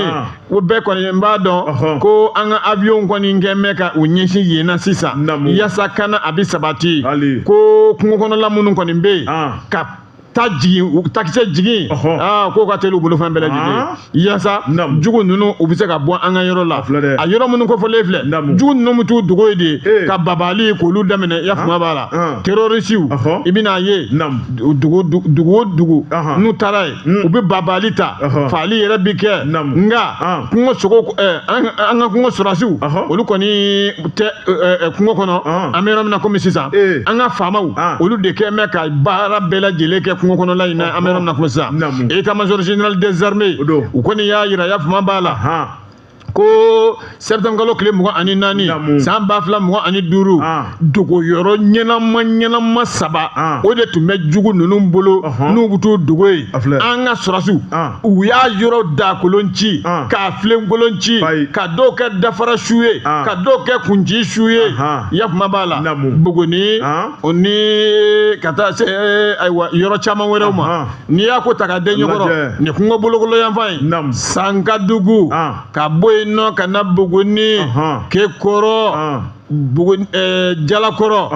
o bɛɛ kɔni n b'a dɔn ko an ka avion kɔni kɛn bɛ ka u ɲɛsin yen na sisan, yaasa kana a bɛ sabati, ko kungo kɔnɔla minnu kɔni bɛ yen, ka ta jigin, takisɛ jigin, aa, k'o ka teli u bolo fɛn bɛɛ lajɛlen, yaasa jugu ninnu u bɛ se ka bɔ an ka yɔrɔ la. A yɔrɔ minnu kofɔlen filɛ, jugu ninnu bɛ t'u dogo yen de ka babali k'olu daminɛ, i y'a faamuya b'a la. Terrorisiw, i bɛna ye dugu dugu o dugu n'u taara yen, u bɛ babali ta, faali yɛrɛ bi kɛ. Nka kungo sogo, an ka kungo sɔrɔsiw, olu kɔni tɛ kungo kɔnɔ. An bɛ yɔrɔ min na komi sisan, an ka faamaw, olu de kɛ bɛ ka baara bɛɛ lajɛlen kɛ kungo kɔnɔla in na. An bɛ yɔrɔ min na komi sisan, état-major général des armées, u kɔni y'a yira, y'a faamuya b'a la, ko septembre kalo tile 24 san 2025, dogo yɔrɔ ɲɛnama ɲɛnama saba, o de tun bɛ jugu ninnu bolo n'u bɛ t'u dogo yen. An ka sɔrɔsiw, u y'a yɔrɔ dakolon ci, k'a filenkolon ci, ka dɔw kɛ dafara su ye, ka dɔw kɛ kunci su ye, i y'a faamuya b'a la, Buguni o ni ka taa se ayiwa yɔrɔ caman wɛrɛw ma. N'i y'a ko ta ka den ɲɛkɔrɔ nin kungo bolokolo yanfan in, Sankadugu, ka bɔ yen nɔ ka na Buguni, Kekɔrɔ, Jalakɔrɔ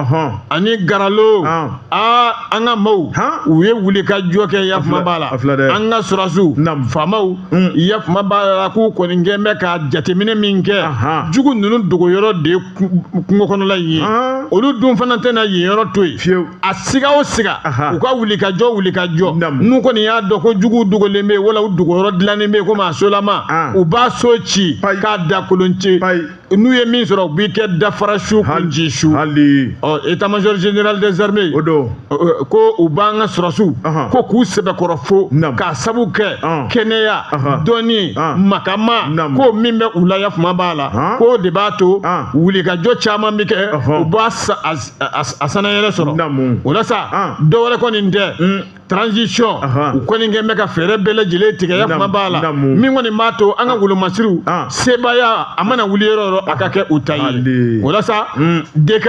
ani Garalo, aa, an ka maaw, u ye wuli ka jɔ kɛ, i y'a faamuya b'a la. An ka sɔrɔsiw, faamaw, i y'a faamuya b'a la, k'u kɔni kɛn bɛ ka jateminɛ min kɛ, jugu ninnu dogo yɔrɔ de ye kungo kɔnɔla in ye. Olu dun fana tɛna yen yɔrɔ to yen. A siga o siga, u ka wuli ka jɔ, wuli ka jɔ, n'u kɔni y'a dɔn ko juguw dogolen bɛ yen, wala u dogo yɔrɔ dilannen bɛ yen komi a solama, u b'a so ci k'a da kolon ci. N'u ye min sɔrɔ, u b'i kɛ dafara su, kunci su. Ɔ, état-major général des armées ko u b'an ka sɔrɔsiw ko k'u sɛbɛkɔrɔ fo, k'a sabu kɛ kɛnɛya, dɔnni, makama ko min bɛ u la, ya faamuya b'a la, k'o de b'a to wulikajɔ caman bɛ kɛ, u b'a a sanayɛlɛ sɔrɔ. O la sa, dɔwɛrɛ kɔni tɛ, transition, u kɔni kɛ bɛ ka fɛɛrɛ bɛɛ lajɛlen tigɛ, ya kuma b'a la, min kɔni b'a to an ka wolomasiriw sebaaya, a mana wuli yɔrɔ o yɔrɔ, a ka kɛ u ta ye. O la sa, DK,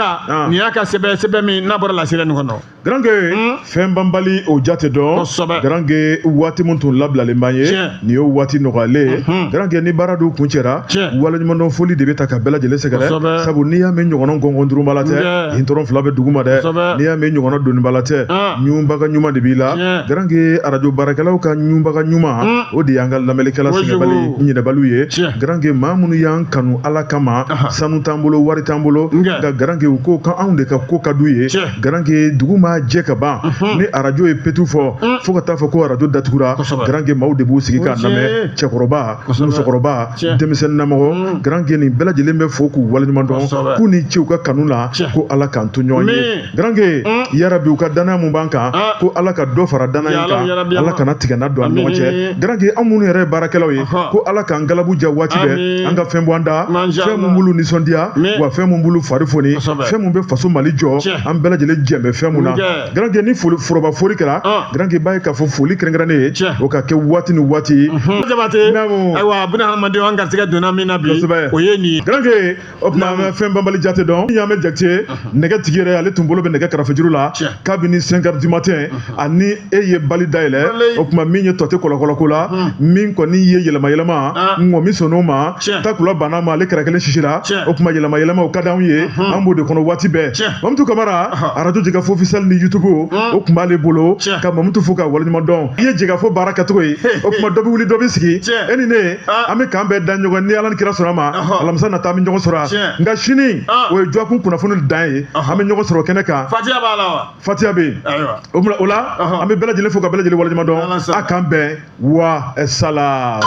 nin y'a ka sɛbɛn, sɛbɛn min n'a bɔra La Sirène kɔnɔ. Garange, fɛn banbali o jate dɔn. Garange, waati min tun labilalen b'an ye, nin ye waati nɔgɔyalen ye. Garange, ni baara dun kun cɛra, waleɲumandɔn foli de bɛ ta ka bɛɛ lajɛlen sɛgɛrɛ, sabu n'i y'a mɛn ɲɔgɔnna gɔngɔn durubala tɛ, nin tɔrɔ fila bɛ duguma dɛ. N'i y'a mɛn ɲɔgɔnna doniba tɛ, ɲunbaga ɲuman de b'i la. Garange, arajo baarakɛlaw ka ɲunbaga ɲuman, o de y'an ka lamɛnnikɛla sɛgɛnbali ɲinɛbaliw ye. Garange, maa minnu y'an kanu Ala kama, sanu t'an bolo, wari t'an bolo, nka Garange, u ko k'anw de ka ko ka d'u ye. Garange, dugu ma jɛ ka ban ni arajo ye petu fɔ, fo ka taa fɔ ko arajo datugura, Garange, maaw de b'u sigi k'a lamɛn, cɛkɔrɔba, musokɔrɔba, denmisɛnnin namɔgɔ. Garange, nin bɛɛ lajɛlen bɛ fo k'u waleɲuman dɔn, k'u ni ce u ka kanu la, ko Ala k'an to ɲɔgɔn ye. Garange, yarabi, u ka danaya mun b'an kan, ko Ala ka dɔ fara danaya in kan, Ala kana tigɛ n'a don an ni ɲɔgɔn cɛ. Garange, anw minnu yɛrɛ ye baarakɛlaw ye, ko Ala k'an galabu ja waati bɛɛ, an ka fɛn bɔ an da, fɛn mun b'olu nisɔndiya, wa fɛn mun b'olu fari foni, fɛn mun bɛ faso Mali jɔ, an bɛɛ lajɛlen jɛn bɛ fɛn mun na. Garankɛ, ni foroba foli kɛra, Garankɛ, i b'a ye k'a fɔ foli kɛrɛnkɛrɛnnen ye, o ka kɛ waati ni waati. Jabate, ayiwa, buna hadamadenw, an garisɛgɛ donna min na bi, o ye nin ye. Garankɛ, o tuma an bɛ fɛn banbali jate dɔn. Min y'an bɛ Jakite nɛgɛ tigi yɛrɛ, ale tun bolo bɛ nɛgɛ karafejuru la kabini 5 heures du matin. Ani e ye bali dayɛlɛ, o tuma min ye tɔ tɛ kɔlɔkɔlɔko la, min kɔni ye yɛlɛma yɛlɛma, ŋɔmi sɔnn'o ma, takula banna ma, ale kɛra kelen sisi la. O tuma yɛlɛma yɛlɛma, o ka d'anw ye, an b'o de kɔnɔ waati bɛɛ. Mamutu Kamara, arajo Jɛkafɔ officiel ni YouTube, o tun b'ale bolo. Ka Mamutu fo ka waleɲuman dɔn. I ye Jɛkafɔ baara kɛcogo ye, o tuma dɔ bɛ wuli, dɔ bɛ sigi, e ni ne, an bɛ k'an bɛɛ da ɲɔgɔn. Ni Ala ni kira sɔnna ma, alamisa nata an bɛ ɲɔgɔn sɔrɔ. Nka sini, o ye dɔgɔkun kunnafoni dan ye, an bɛ ɲɔgɔn sɔrɔ kɛnɛ kan. Fatiya b'a la wa? Fatiya bɛ yen. O la, an bɛ bɛɛ lajɛlen fo ka bɛɛ lajɛlen waleɲuman dɔn. A k'an bɛn wa salam.